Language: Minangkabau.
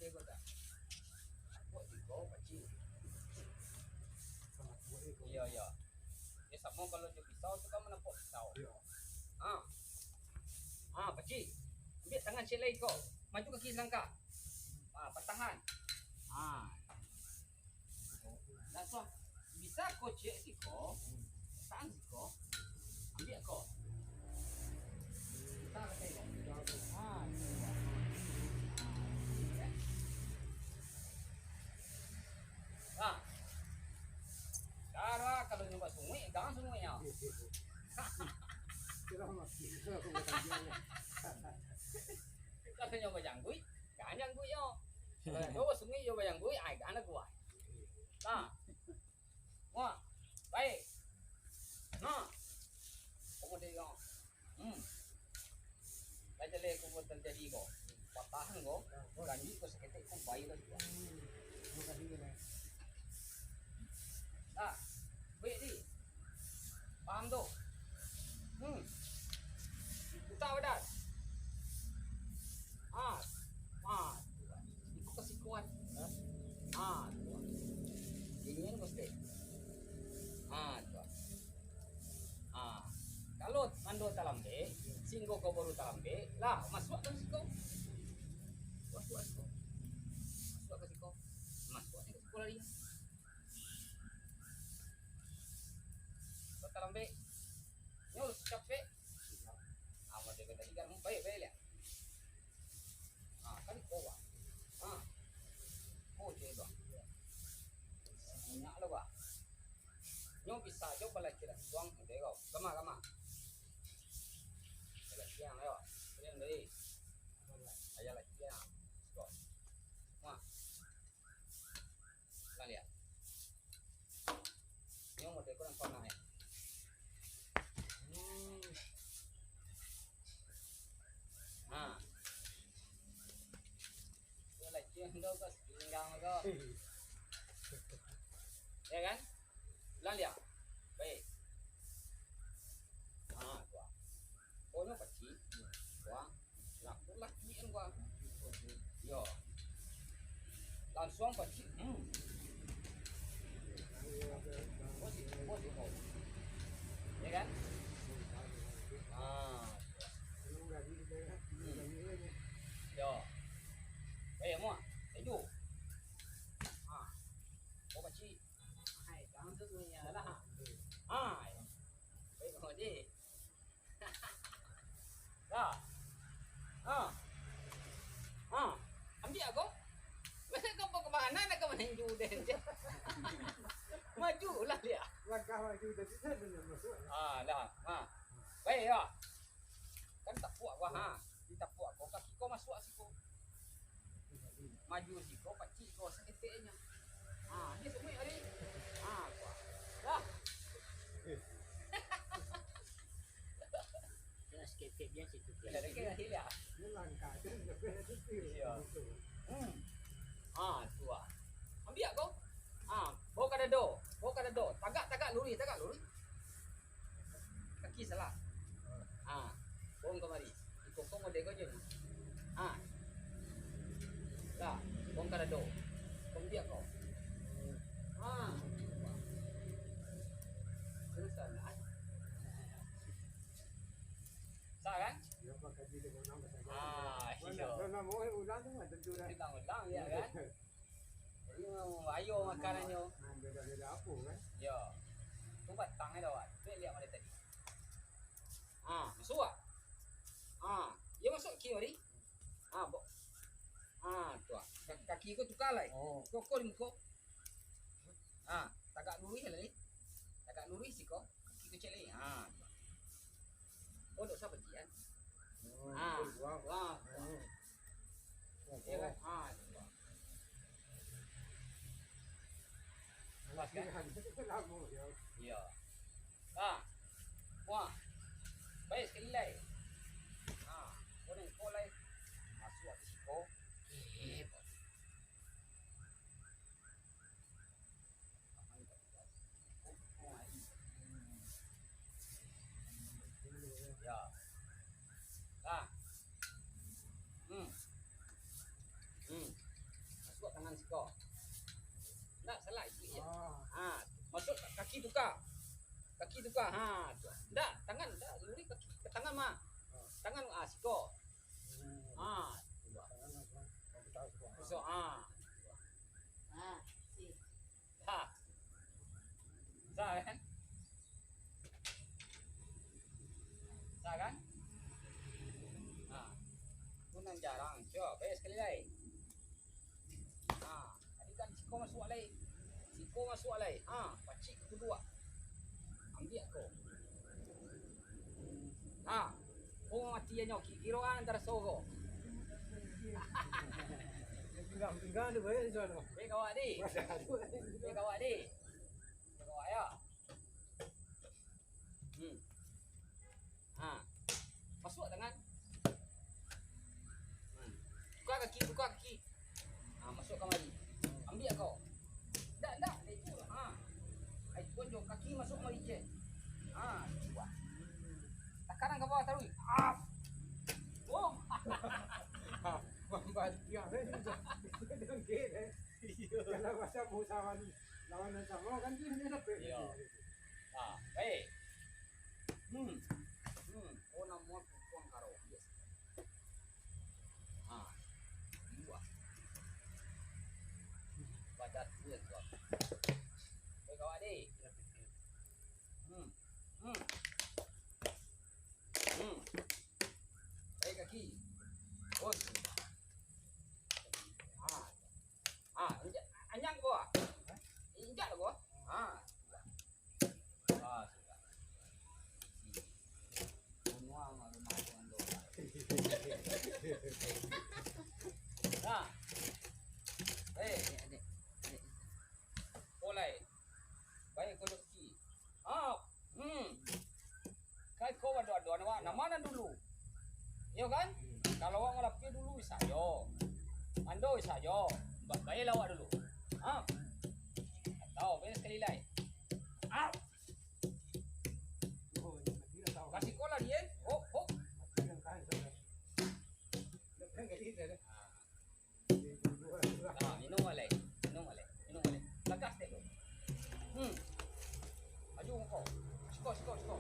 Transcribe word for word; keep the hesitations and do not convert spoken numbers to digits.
Iko dah. Nampok iko, pacik. Iyo, iyo. Yo, samo kalau jo pisau tu kan manampok pisau. Iyo. Ha. Ha, pacik. Ambiak tangan ciek lai ko. Maju kaki salangkah. Ha, patahan. Ha. Langsuang. Bisa ko ciek siko. Tahan siko. Ambiak ko. Bisa ko ciek. Ha, siko. Ha. Cara kalau nyoba sunguik, jangan sunguik ya. Kalau nyoba jangguik, jangan jangguik yo. Kalau nyoba sunguik, nyoba jangguik, ai, jangan kuat. Nah. Wah, baik. Nah. Kamu dia yo. Hmm. Lah jaleh ko buatan jadi ko. Patahan ko, ganji ko saketek ko bayi ko sudah. Nah, baik di. Paham tu? Hmm. Putar badan. Ah, ah, iko kasikuan. Ah, tu. Dingin mesti. Ah, tu. Ha, kalau tando talambek, singgo ko baru talambek, lah, masuak ka siko. Masuak siko. Masuak ka siko. Masuak ka siko lari. Ko talambek. Nyo capek. Ha, macam tadi kan, baik, baik, lihat. Ha, kan ko, Bang. Ha. Ko je, Bang. Banyak lo, Bang. Nyo bisa jo balakian suang, udah ko. Kama, kama. Balakian, ayo. Ini dari. Ayo latihan. Go. Wah. Lah lihat. Nyo model kurang kona, eh. Hmm. Nah. Yo latihan tu, Bos. Pinggang tu. Ya kan? Ulang dia. Baik. Ha, tu ah. Pokoknyo pacik. Tu ah. Lah, lah, kian gua. Yo. Langsuang pacik. Hmm. Bos, bos, bos. Ya kan? Ha. Hmm. Yo. Baik, muak. Sejuk. Ha. Oh, pacik. Hai, jangan tu punya lah. Hai. Baik, kau ni. Dah. Ha. Ha. Ambiak ko. Masa kau ke mana nak ke mana inju den je. Maju lah dia. Langkah maju tadi tu dah masuk. Ah, dah. Ha. Baik, ya. Kan tapuak ko, ha. Ditapuak ko, kaki ko masuak siko. Maju siko, pacik ko saketeknyo. Ha, dia semua hari. Ha, ko. Dah. Dia saketek dia situ. Dia saketek dia. Dia langkah tu, dia kena situ. Iya. Hmm. Ha, tu ah. Ambiak ko. Ha, bawa ka dado. Bawa ka dado. Tagak, tagak, lurih, tagak, lurih. Kaki salah. Ha. Bong kamari. Iko ko model ko je ni. Ha. Lah, bong ka dado. Bong biak ko. Ha. Terus sana. Sa kan? Ah, iyo. Ulang-ulang ya kan? Jadi, ayo makanannyo. Beda-beda apo kan? Yo. Tu batang dah, Wan. Cek lihat mana tadi. Ah, masuk ah. Ah, iyo masuk ki tadi. Ah, bo. Ah, tu ah. Ka-, kaki ko tukar lai. Oh. Koko di muko. Ah, tagak lurih lai. Tagak lurih siko. Kaki ko cek lai. Ah, tu ah. Oh, dok sabar kan? Hmm, ah, betul, wah. Wah. Hmm. Ya kan? Ah, tu ah. Pas kan? Lamo, yo. Iyo. Ha. Wah. Baik sakali lai. Ha. Kuning ko lai. Masuk ka siko. Eh. Ya. Ha. Hmm. Hmm. Kaki tuka. Kaki tuka. Ha, tu. Ndak, tangan, ndak, luri kaki, ke tangan mah. Tangan, ah, siko. Ha, tu. Pusok, ha. Ha, si. Ha. Sa kan? Sa kan? Ha. Tu nan jarang. Cubo, bae sakali lai. Ha, tadi kan siko masuak lai. Siko masuak lai. Ha, pacik kuduak. Ambiak ko. Ha, ko mati nyo, ki-, kiro an antara sogo. Pinggang-pinggang tu bae di sono. Bae kawak di. Bae kawak di. Bae kawak yo. Hmm. Ha. Masuak tangan. Hmm. Buka kaki, buka kaki. Ha, masuak kamari. Ambiak ko. Ndak, ndak, ndak itu. Ha. Ai, tunjuk kaki masuak kamari je. Ha, cubo. Takanan ka bawah taruih. Ah. Oh. Mambatiak, eh, itu dengki, eh. Iyo. Kalau masa mau sama ni, lawan yang sama kan tu dia dapat. Iyo. Ha, baik. Hmm. Hmm. Oh, namo tuang karo. Yes. Ha. Dua. Badan dua tu. Baik, kawak deh. Hmm. Hmm. Hmm. Baik, kaki. Oh. Ha. Ha, injak, anyang ke bawah. Injak ke bawah. Ha. Ha, sudah. Nah. Eh. Mulai. Baik, kau kaki. Ah, hmm. Kai ko ado-ado awak, nama nan dulu? Iyo kan? Kalau awak malapia dulu, sajo. Ando sajo. Ba-, baiklah awak dulu. Ha? Atau, baik sakali lai. Ah. Kasih ko lah dia. Hop, hop. Ah. Ah, minum alai. Minum alai. Minum alai. Lakas dek tu. Hmm. Maju kau. Siko, siko, siko.